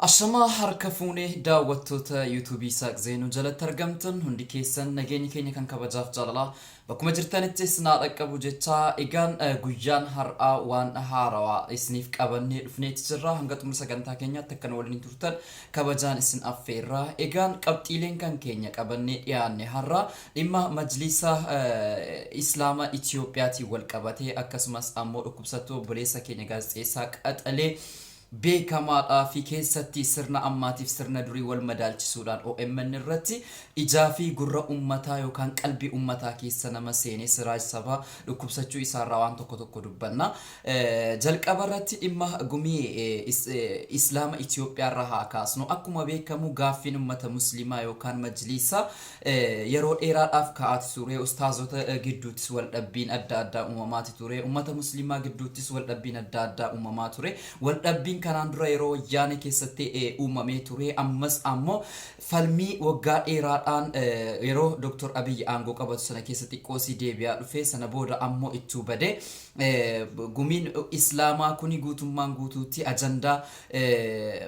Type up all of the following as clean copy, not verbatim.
Ashamaa harka fuunee daawwattoota yuutuubii Isaaq Zeenuu jalatti argamtan hundi keessan, nageenyi keenya kan kabajaaf jaalalaa bakkuma jirtanitti isin haa dhaqqabu jechaa, egaan guyyaan har'aa waan haarawaa isiniif qabannee dhufneeti jirra. Hanga xumura sagantaa keenyaatti akka nu waliin turtan kabajaan isin affeerra. Egaan qabxiileen kan keenya qabannee dhiyaanne har'a dhimma Majliisa Islaama Itiyoophiyaatiin wal qabatee, akkasumas ammoo dhukkubsattuu obboleessa keenya gaazexeessaa qaxalee beekamaadhaa fi keessatti sirna ammaatiif sirna durii wal madaalchisuudhaan OMN irratti ijaa fi gurra ummataa yookaan qalbii ummataa keessa nama seene Siraaj Sabaa dhukkubsachuu isaarraa waan tokko tokko dubbanna. Jalqaba irratti dhimma gumii Islaama Itiyoophiyaarraa haa kaasnu. Akkuma beekamu gaaffiin ummata Musliimaa yookaan majliisa yeroo dheeraadhaaf ka'aati ture. Ustaazota gidduuttis waldhabbiin adda addaa uumamaati ture. Ummata Musliimaa gidduuttis waldhabbiin adda addaa uumamaa ture. Waldhabbiin kanaan dura yeroo Wayyaanee keessatti uumamee ture. Ammas ammoo falmii waggaa dheeraadhaan yeroo Dr. Abiyyi aangoo qabatu sana keessa xiqqoosii deebi'aa dhufe. Sana booda ammoo ittuu bade. Gumiin Islaamaa kuni guutummaan guutuutti ajandaa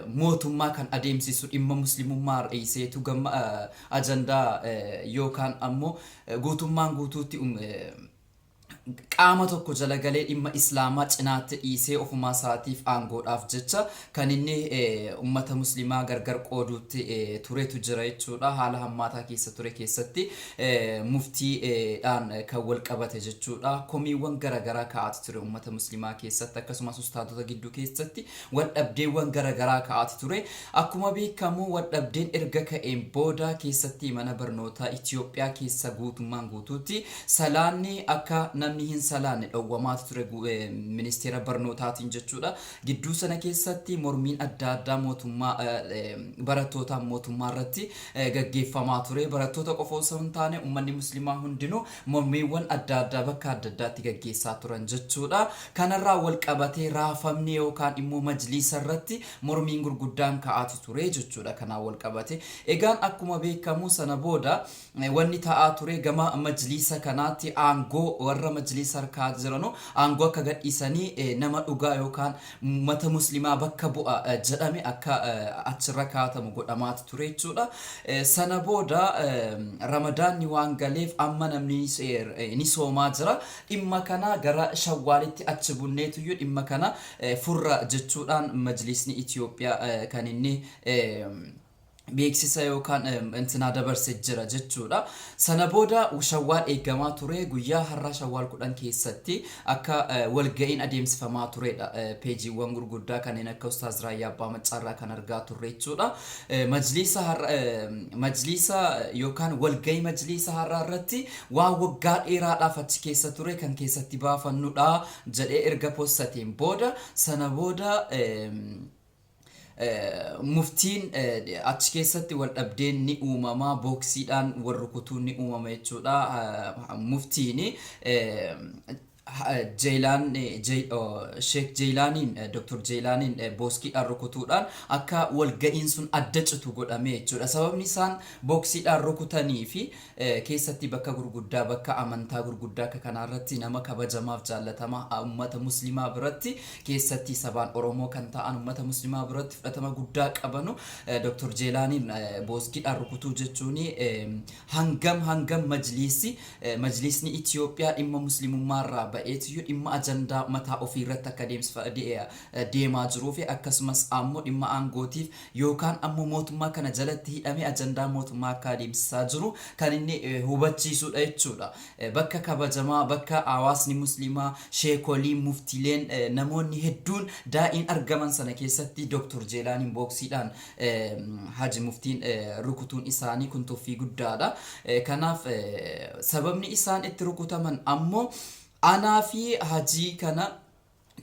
mootummaa kan adeemsisu, dhimma Muslimummaa dhiiseetu gama ajandaa yookaan ammoo guutummaan guutuutti qaama tokko jala galee dhimma Islaamaa cinaatti dhiisee ofumaa isaatiif aangoodhaaf jecha kan inni ummata Muslimaa gargar qooduutti turetu jira jechuudha. Haala hammaataa keessa ture keessatti muftiidhaan kan wal qabate jechuudha. Komiiwwan garaagaraa ka'aati ture ummata Muslimaa keessatti, akkasumas ustaadota gidduu keessatti wal dhabdeewwan garaagaraa ka'aati ture. Akkuma beekamu wal dhabdeen erga ka'een booda keessatti mana barnootaa Itiyoophiyaa keessa guutummaan guutuutti salaanni akka namni hin salaanne dhowwamaati ture ministeera barnootaatiin jechuudha. Gidduu sana keessatti mormiin adda addaa mootummaa barattootaan mootummaa irratti gaggeeffamaa ture. Barattoota qofa osoo hin taane uummanni Musliimaa hundinuu mormiiwwan adda addaa bakka adda addaatti gaggeessaa turan jechuudha. Kanarraa wal qabatee raafamni yookaan immoo majliisa irratti mormiin gurguddaan ka'aati ture jechuudha kanaan wal qabate. Egaan akkuma beekamu sana booda wanni ta'aa ture gama majliisa kanaatti aangoo warra majliisa harkaa jiranu aangoo akka gadhiisanii nama dhugaa yookaan ummata Muslimaa bakka bu'a jedhame akka achirra kaatamu godhamaati ture jechuudha. Sana booda Ramadaanni waan galeef amma namni ni soomaa jira. Dhimma kana gara Shawwaalitti achi bunneetuyyuu dhimma kana furra jechuudhaan majliisni Itiyoophiyaa kan inni beeksisa yookaan intinaa dabarse jira jechuudha. Sana booda Shawwaal eegamaa ture, guyyaa har'aa Shawwaal 10 keessatti akka walga'iin adeemsifamaa turedha. Peejiiwwan gurguddaa kanneen akka Ustaaz Raayyaa Abbaa Maccaarraa kan argaa turre jechuudha. Majliisa har'a majliisa yookaan walga'ii majliisa har'aa irratti waan waggaa dheeraadhaaf achi keessa ture kan keessatti baafannudha jedhee erga possateen booda, sana booda muftiin achi keessatti wal dhabdeen ni uumama, booksiidhaan wal rukutuun ni uumama jechuudha. Muftiin Jeelaan Sheek Jeelaaniin, Dr. Jeelaaniin booskiidhaan rukutuudhaan akka walga'iin sun adda citu godhame jechuudha. Sababni isaan booksiidhaan rukutanii fi keessatti bakka gurguddaa, bakka amantaa gurguddaa akka kanaa irratti nama kabajamaaf jaallatamaa ummata Muslimaa biratti, keessatti sabaan Oromoo kan ta'an ummata Muslimaa biratti fudhatama guddaa qabanu Dr. Jeelaaniin booskiidhaan rukutuu jechuun hangam hangam majliisni Itiyoophiyaa dhimma Muslimummaa irraa ba'eetiyyuu dhimma ajandaa mataa ofii irratti akka deemaa jiruu fi akkasumas ammoo dhimma aangootiif yookaan ammoo mootummaa kana jalatti hidhamee ajandaa mootummaa akka adeemsisaa jiru kan inni hubachiisudha jechuudha. Bakka kabajamaa, bakka hawaasni Musliimaa, sheekoliin, muftiileen, namoonni hedduun daa'iin argaman sana keessatti Dr. Jeelaaniin booksiidhaan Haji Muftiin rukutuun isaanii kun tuffii guddaadha. Kanaaf sababni isaan itti rukutaman ammoo anaa fi hajii kana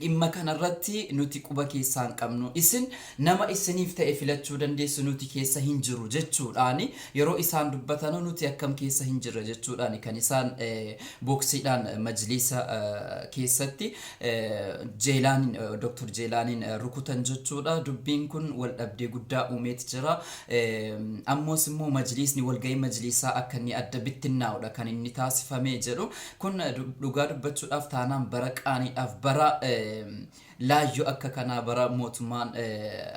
dhimma kanarratti nuti quba keessaa hin qabnu, isin nama isiniif ta'e filachuu dandeessu, nuti keessa hin jiru jechuudhaan yeroo isaan dubbatanu, nuti akkam keessa hin jirre jechuudhaan kan isaan boksiidhaan majliisa keessatti Jeelaaniin, Dr. Jeelaaniin rukutan jechuudha. Dubbiin kun wal dhabdee guddaa uumeeti jira. Ammoos immoo majliisni walga'ii majliisaa akka inni adda bittinnaa'udha kan inni taasifamee jedhu. Kun dhugaa dubbachuudhaaf taanaan bara qaaniidhaaf bara laayyoo akka kanaa bara mootummaan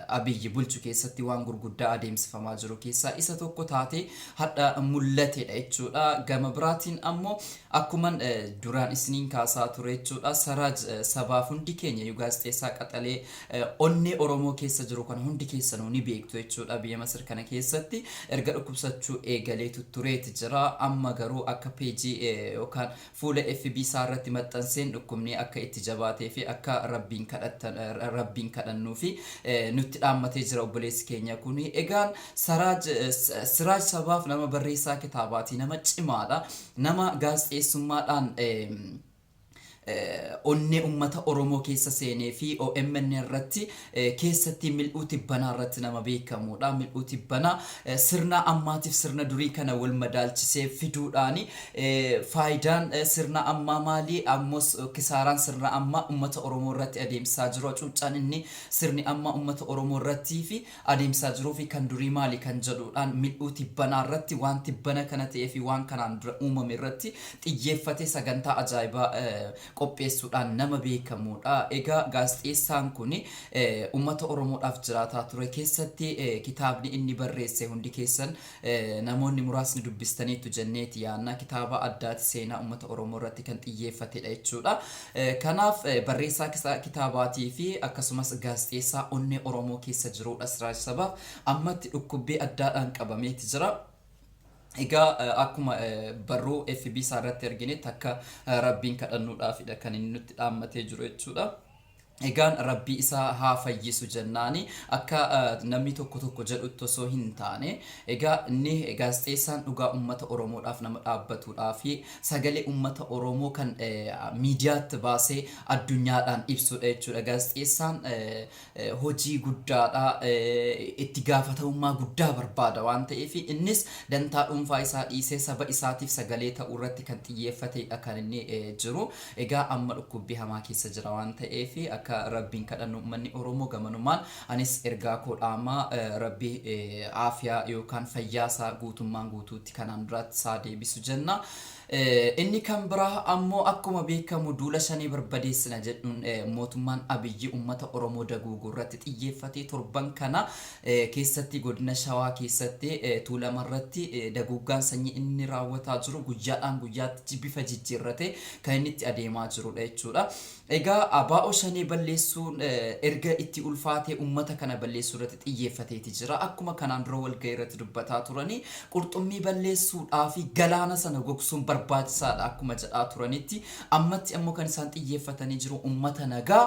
Abiyyi bulchu keessatti waan gurguddaa adeemsifamaa jiru keessaa isa tokko taatee hadha mul'atedha jechuudha. Gama biraatiin ammoo akkuman duraan isiniin kaasaa ture jechuudha. Saraaj sabaaf hundi keenya iyyuu gaazexeessaa qaxalee onnee Oromoo keessa jiru kana hundi keessanuu ni beektu jechuudha. Biyya Masir kana keessatti erga dhukkubsachuu eegalee tuttureeti jira. Amma garuu akka peejii yookaan fuula FB isaa irratti maxxanseen dhukkubni akka itti jabaatee fi akka Rabbiin kadhattan Rabbiin kadhannuu fi nutti dhaammatee jira obboleessi keenya kun. Egaan Saraaj Siraaj Sabaaf nama barreessaa kitaabaati, nama cimaadha, nama gaazexeessummaadhaan onnee ummata Oromoo keessa seenee fi OMN irratti keessatti mil'uu tibbanaa irratti nama beekamuudha. Mil'uu tibbanaa sirna ammaatiif sirna durii kana wal madaalchisee fiduudhaan faayidaan sirna ammaa maali? Ammos kisaaraan sirna ammaa ummata Oromoo irratti adeemsisaa jiru, hacuuccaan inni sirni ammaa ummata Oromoo irratti fi adeemsisaa jiruu fi kan durii maali kan jedhuudhaan mil'uu tibbanaa irratti waan tibbana kana ta'ee fi waan kanaan dura uumame irratti xiyyeeffatee sagantaa ajaa'ibaa qopheessuudhaan nama beekamuudha. Egaa gaazexeessaan kun uummata Oromoodhaaf jiraataa ture keessatti kitaabni inni barreesse hundi keessan namoonni muraasni dubbistaniittu jenneeti yaanna. Kitaaba addaati seenaa uummata Oromoo irratti kan xiyyeeffatedha jechuudha. Kanaaf barreessaa kitaabaatii fi akkasumas gaazexeessaa onnee Oromoo keessa jirudha Siraaj Sabaaf. Ammatti dhukkubbii addaadhaan qabameeti jira. Egaa akkuma barruu FB isaa irratti arginetti akka Rabbiin kadhannuudhaafidha kan inni nutti dhaammatee jiru jechuudha. Egaan Rabbii isaa haa fayyisu jennaani akka namni tokko tokko jedhutti osoo hin taane egaa inni gaazexeessaan dhugaa uummata Oromoodhaaf nama dhaabbatuudhaa fi sagalee uummata Oromoo kan miidiyaatti baasee addunyaadhaan ibsudha jechuudha. Gaazexeessaan hojii guddaadha, itti gaafatamummaa guddaa barbaada waan ta'eef innis dantaa dhuunfaa isaa dhiisee saba isaatiif sagalee ta'uu irratti kan xiyyeeffatedha kan inni jiru. Egaa amma dhukkubbii hamaa keessa jira waan ta'eef akka Rabbiin kadhannu uummanni Oromoo gamanumaan anis ergaa koo dhaama Rabbi aafiyaa yookaan fayyaa isaa guutummaan guutuutti kanaan duraatti isaa deebisu jenna. Inni kan biraa ammoo akkuma beekamu duula shanee barbadeessina jedhuun mootummaan Abiyyi uummata Oromoo daguuguu irratti xiyyeeffatee torban kana keessatti godina Shawaa keessatti Tuulama irratti daguuggaan sanyii inni raawwataa jiru guyyaadhaan guyyaatti bifa jijjiirratee kan inni itti adeemaa jirudha jechuudha. Egaa ABO Shanee balleessuun erga itti ulfaatee uummata kana balleessuu irratti xiyyeeffateeti jira. Akkuma kanaan dura walgahii irratti dubbataa turanii qurxummii balleessuudhaa fi galaana sana gogsuun barbaachisaadha akkuma jedhaa turanitti ammatti ammoo kan isaan xiyyeeffatanii jiru uummata nagaa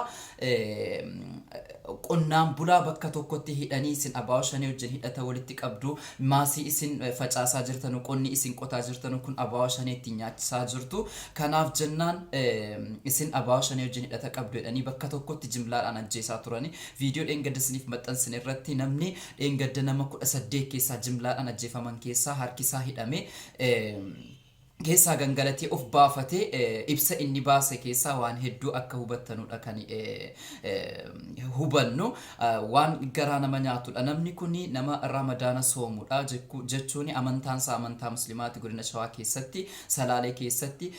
qonnaan bulaa bakka tokkotti hidhanii isin ABO Shanee wajjin hidhata walitti qabdu, maasii isin facaasaa jirtanu, qonni isin qotaa jirtanu kun ABO Shanee ittiin nyaachisaa jirtu, kanaaf jennaan isin ABO Shanee wajjin hidhata qabdu jedhanii bakka tokkotti jimlaadhaan ajjeesaa turani. Viidiyoo dheengadda isiniif maxxansine irratti namni dheengadda nama 18 keessaa jimlaadhaan ajjeefaman keessaa harkisaa hidhame keessaa gangalatee of baafatee ibsa inni baase keessaa waan hedduu akka hubattanudha kan hubannu. Waan garaa nama nyaatudha. Namni kun nama Ramadaana soomudha jechuun amantaan isaa amantaa musliimaati. Godina Shawaa keessatti Salaalee keessatti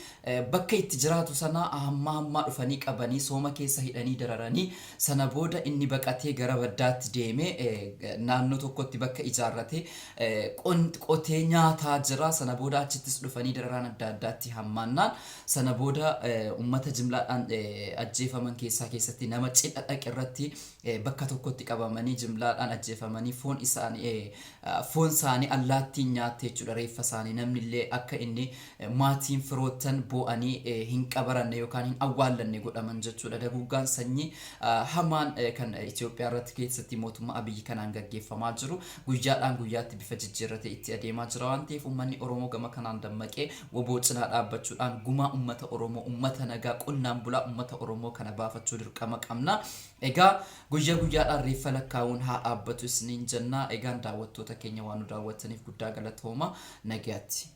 bakka itti jiraatu sana hamma hammaa dhufanii qabanii sooma keessa hidhanii dararanii sana booda inni baqatee gara baddaatti deeme naannoo tokkotti bakka ijaarrate qotee nyaataa jira. Sana booda achittis dhufanii dararaan adda addaatti hammaannaan sana booda uummata jimlaadhaan ajjeefaman keessaa keessatti nama cidha dhaqe irratti bakka tokkotti qabamanii jimlaadhaan ajjeefamanii foon isaanii foon isaanii allaattiin nyaatte jechuudha reeffa isaanii namni illee akka inni maatiin firoottan boo'anii hin qabaranne yookaan hin awwaallanne godhaman jechuudha. Daguuggaan sanyii hamaan kan Itoophiyaa irratti keessatti mootummaa Abiyyi kanaan gaggeeffamaa jiru guyyaadhaan guyyaatti bifa jijjiirratee itti adeemaa jira waan ta'eef uummanni Oromoo gama kanaan dammaqee wbo cinaa dhaabbachuudhaan gumaa uummata Oromoo, uummata nagaa, qonnaan bulaa uummata Oromoo kana baafachuu dirqama qabna. Egaa guyya guyyaadhaan reeffa lakkaa'uun haa dhaabbatu isiniin jenna. Egaan daawwattoota keenya waan nu daawwattaniif guddaa galatooma. Nagayaatti.